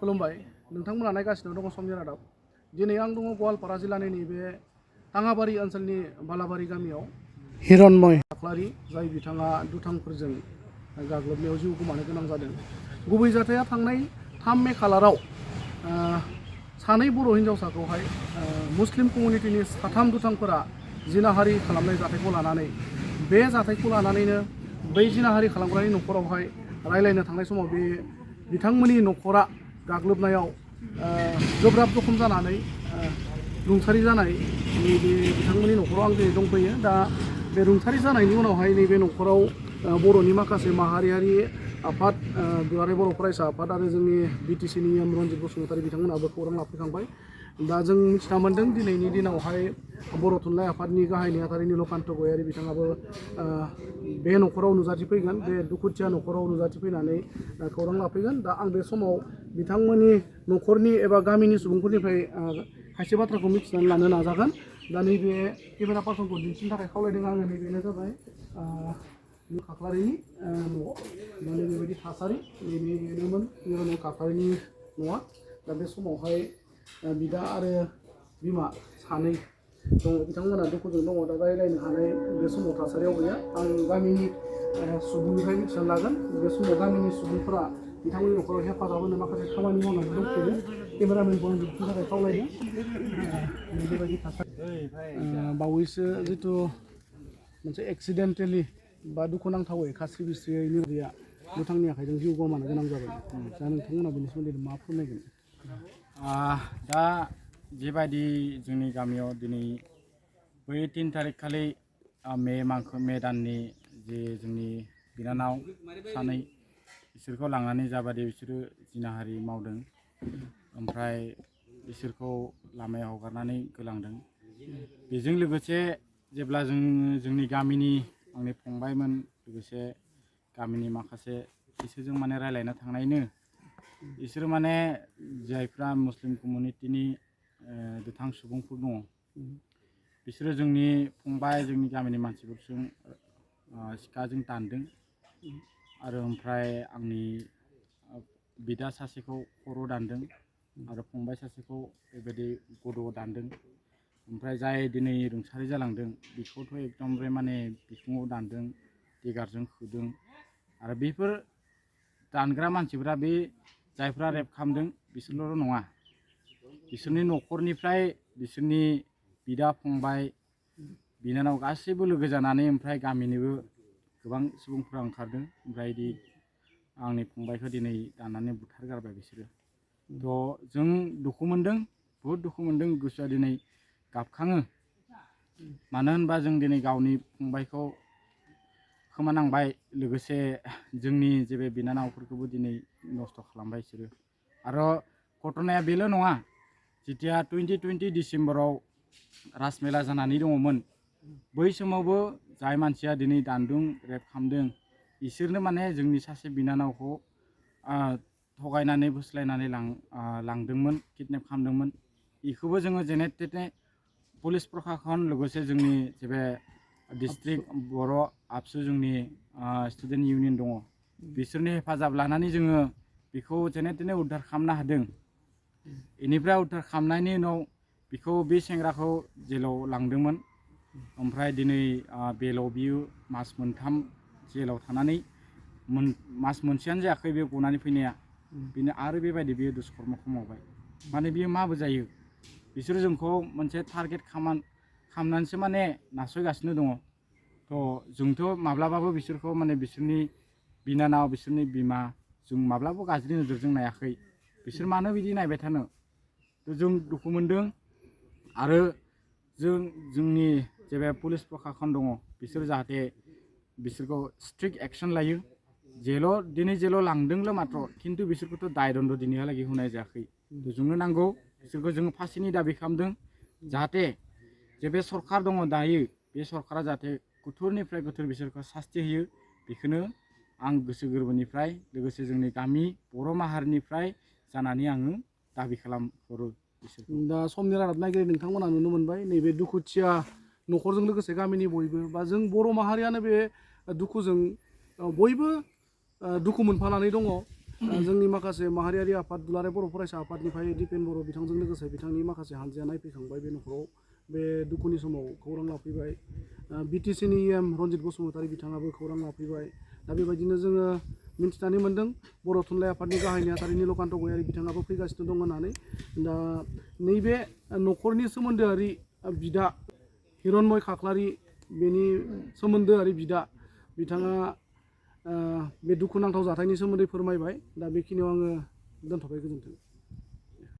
खुलुमबाय नोंथांमोना नायगासिनो दङ समनि रादाब। दिनै आं दङ गवालपारा जिल्लानि नैबे ताङाबारि ओनसोलनि बालाबारि गामियाव हिरनमय खाख्लारि जाय बिथाङा दुथांफोरजों गाग्लोबनायाव जिउ गोमानो गोनां जादों। गुबै जाथाया थांनाय 3 मे खालाराव सानै बर' हिन्जावसाखौहाय मुस्लिम कमिउनिटिनि 3 दुथांफोरा जिनाहारि खालामनाय जाथायखौ लानानै बे जाथायखौ लानानैनो बै जिनाहारि खालामग्रानि न'खरावहाय रायलायनो थांनाय समाव बे बिथांमोननि न'खरा गाग्लोबनायाव गोब्राब जखम जानानै रुंसारि जानाय नैबे बिथांमोननि न'खराव आं दिनै दंफैयो। दा बे रुंसारि जानायनि उनावहाय नैबे न'खराव बर'नि माखासे माहारियारि आफाद दुलाराय बर' फरायसा आफाद आरो जोंनि बिटिसिनि रन्जित बसुमतारी बिथांमोनाबो खौरां लाफैखांबाय। दा जों मिथिना मोन्दों दिनैनि दिनावहाय बर' थुनलाइ आफादनि गाहाय नेहाथारि नीलकान्त गयारी बिथाङाबो बे न'खराव नुजाथिफैगोन, बे दुखुथिया न'खराव नुजाथिफैनानै खौरां लाफैगोन। दा आं बे समाव बिथांमोननि न'खरनि एबा गामिनि सुबुंफोरनिफ्राय खायसे बाथ्राखौ मिथिनानै लानो नाजागोन। दा नैबे केमेरा पार्सनखौ दिन्थिनो थाखाय खावलायदों आङो। नैबेनो जाबाय खाख्लारिनि न'। दा नैबेबायदि थासारि नैबेनोमोन हिरनमय खाख्लारिनि न'आ। दा बे समावहाय बिदा आरो बिमा सानै दङ, बिथांमोना दुखुजों दङ। दा रायलायनो हानाय बे समाव थासारियाव गैया। आं गामिनि सुबुंनिफ्राय मिथिना लागोन। बे समाव गामिनि सुबुंफोरा बिथांमोननि न'खराव हेफाजाब होनो माखासे खामानि मावनानै दंफैयो। केमेरामेनखौ आं दिन्थिनो थाखाय खावलायदों। बेबायदि थासारि बावैसो जिथु मोनसे एक्सिडेन्टेलि बा दुखुनांथावै खास्रि बिस्रियै नोरजिया दुथांनि आखाइजों जिउ गोमानो गोनां जाबाय। दा नोंथांमोना बेनि सोमोन्दै मा फोरमायगोन? दा जेबायदि जोंनि गामियाव दिनै बै 3 तारिख खालि मे दाननि जे जोंनि बिनानाव सानै बिसोरखौ लांनानै जाबादि बिसोरो जिनाहारि मावदों, ओमफ्राय बिसोरखौ लामायाव हगारनानै गोलांदों। बेजों लोगोसे जेब्ला जोंनि गामिनि आंनि फंबायमोन लोगोसे गामिनि माखासे बिसोरजों माने रायलायनो थांनायनो बिसोरो माने जायफ्रा मुस्लिम कमिउनिटिनि दुथां सुबुंफोर दङ, बिसोरो जोंनि फंबाय जोंनि गामिनि मानसिफोरजों सिखाजों दानदों आरो ओमफ्राय आंनि बिदा सासेखौ खर' दानदों आरो फंबाय सासेखौ बेबायदि गद'आव दानदों। ओमफ्राय जाय दिनै रुंसारि जालांदों बेखौथ' एकदमबारे माने बिखुङाव दानदों, देगारजों होदों। आरो बेफोर दानग्रा मानसिफ्रा बे जायफ्रा रेप खालामदों बिसोरल' नङा, बिसोरनि न'खरनिफ्राय बिसोरनि बिदा फंबाय बिनानाव गासैबो लोगो जानानै ओमफ्राय गामिनिबो गोबां सुबुंफ्रा ओंखारदों। ओमफ्राय बिदि आंनि फंबायखौ दिनै दाननानै बुथारगारबाय बिसोरो। थ' जों दुखु मोनदों, बुहुद दुखु मोनदों, गोसोआ दिनै गाबखाङो। मानो होनबा जों दिनै गावनि फंबायखौ खोमानांबाय, लोगोसे जोंनि जे बे बिनानावफोरखौबो दिनै नस्थ' खालामबाय बिसोरो। आरो घटनाया बेल' नङा, जेथिया 2020 डिसेम्बराव राजमेला जानानै दङमोन, बै समावबो जाय मानसिया दिनै दानदों, रेप खालामदों, बिसोरनो माने जोंनि सासे बिनानावखौ थगायनानै बोस्लायनानै लांदोंमोन, किडनेप खालामदोंमोन। बेखौबो जोङो जेने थेने पुलिस प्रखाखन लोगोसे जोंनि जे बे डिस्ट्रिक्ट बर' आबसु जोंनि स्टुडेन्ट इउनियन दङ, बिसोरनि हेफाजाब लानानै जोङो बेखौ जेने थेने उद्धार खालामनो हादों। बेनिफ्राय उद्धार खालामनायनि उनाव बेखौ बे सेंग्राखौ जेलाव लांदोंमोन। ओमफ्राय दिनै बेलाव बियो मास मोनथाम जेलाव थानानै मास मोनसेयानो जायाखै बे गनानै फैनाया। बेनो आरो बेबायदि बियो दुष्कर्मखौ मावबाय। माने बियो माबो जायो? बिसोरो जोंखौ मोनसे टारगेट खालामनानैसो माने नासयगासिनो दङ। थ' जोंथ' माब्लाबाबो बिसोरखौ माने बिसोरनि बिनानाव, बिसोरनि बिमा जों माब्लाबाबो गाज्रि नोजोरजों नायाखै। बिसोर मानो बिदि नायबाय थानो? थ' जों दुखु मोनदों। आरो जोंनि जे बे पुलिस प्रखाखन दङ, बिसोर जाहाथे बिसोरखौ स्ट्रिक्ट एक्सन लायो। दिनै जेलाव लांदोंल' माथ्र, खिन्थु बिसोरखौथ' दाय दण्ड दिनैहालागै होनाय जायाखै। जोंनो नांगौ, बिसोरखौ जोङो फासिनि दाबि खालामदों। जाहाथे जे बे सरकार दङ दायो, बे सरकारा जाहाथे गुथुरनिफ्राय गुथुर बिसोरखौ सास्ति होयो। बेखौनो आं गोसो गोरबोनिफ्राय लोगोसे जोंनि गामि बर' माहारिनिफ्राय जानानै आङो दाबि खालामहरो बिसोरखौ। दा समनि रादाब नायगिरि नोंथांमोना नुनो मोनबाय, नैबे दुखुथिया न'खरजों लोगोसे गामिनि बयबो बा जों बर' माहारियानो बे दुखुजों बयबो दुखु मोनफानानै दङ। जोंनि माखासे माहारियारि आफाद दुलाराय बर' फरायसा आफादनिफ्राय दिपेन बर' बिथांजों लोगोसे बिथांनि माखासे हानजाया नायफैखांबाय बे न'खराव बे दुखुनि समाव खौरां लाफैबाय बिटिसिनि EM रनजित बसुमतारी बिथाङाबो खौरां लाफैबाय दा बेबायदिनो जोङो मिन्थिनानै मोन्दों बर' थुनलाइ आफादनि गाहाय नेहाथारि नीलकान्त गयारी बिथाङाबो फैगासिनो दं होननानै दा नैबे न'खरनि सोमोन्दोआरि बिदा हिरनमय खाख्लारि बेनि सोमोन्दोआरि बिदा बिथाङा बे दुखुनांथाव जाथायनि सोमोन्दै फोरमायबाय दा बेखिनियाव आङो दोनथ'बाय गोजोन्थों।